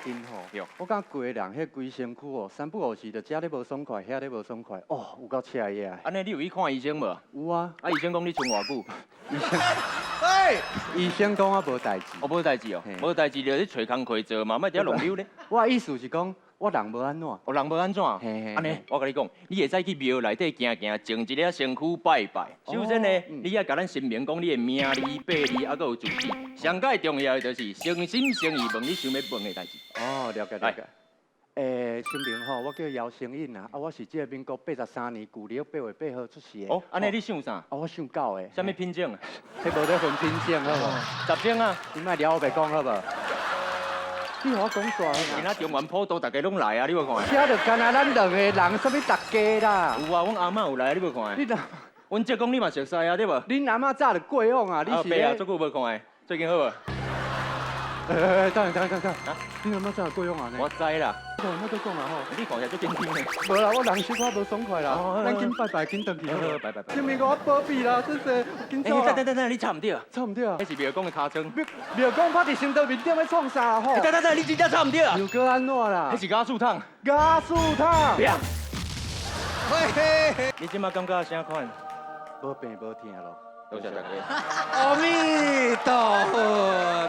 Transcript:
近吼，我感覺規个人彼規身軀哦，三不五時就遮咧無爽快，遐咧無爽快，哦，有夠赤的啊！按呢你有去看醫生無？有啊。啊，醫生講你賰偌久？醫生，醫生講我無代誌。我無代誌哦，無代誌就去揣工課做嘛，莫佇遐弄溜咧。我的意思是講，我人無按怎。哦，人無按怎？按呢，我共你講，你會使去廟內底行行，淨一下身軀拜拜。首先呢，你愛共咱神明講你的名字、伯字，啊，閣有住址。上蓋重要的就是誠心誠意問你想欲問的代誌。哦，了解了解。欸，神明吼，我叫姚成印啊，啊，我是這個民國83年舊曆8月8號出世的。哦，按呢你屬啥？啊，我屬狗的。啥物品種啊？彼無咧分品種，好無？雜種啊？你莫撩我白講好無？你予我講煞。今仔中元普渡，大家攏來啊，你無看？遮就干焦咱兩個人，啥物大家啦？有啊，阮阿嬤有來，你無看？你若，阮叔公你嘛熟似啊，對無？恁阿嬤早就過往啊，你是？啊，足久無看的，最近好無？欸，等下等下等下，你阿嬤早就過往啊？我知啦。莫閣講啊吼！你看起來足緊張的。無啦，我人小可無爽快啦。咱緊拜拜，緊轉去。好，拜拜拜。神明予我保庇啦，真是緊走啦。等等等，你插毋對啊？插毋對啊？彼是廟公的尻川。廟廟公拍佇神桌面頂欲創啥吼？等等等，你真正插毋對啊？又閣按怎啦？彼是咬樹桶。咬樹桶。你這馬感覺啥款？無病無疼咯。多謝大家。阿彌陀佛。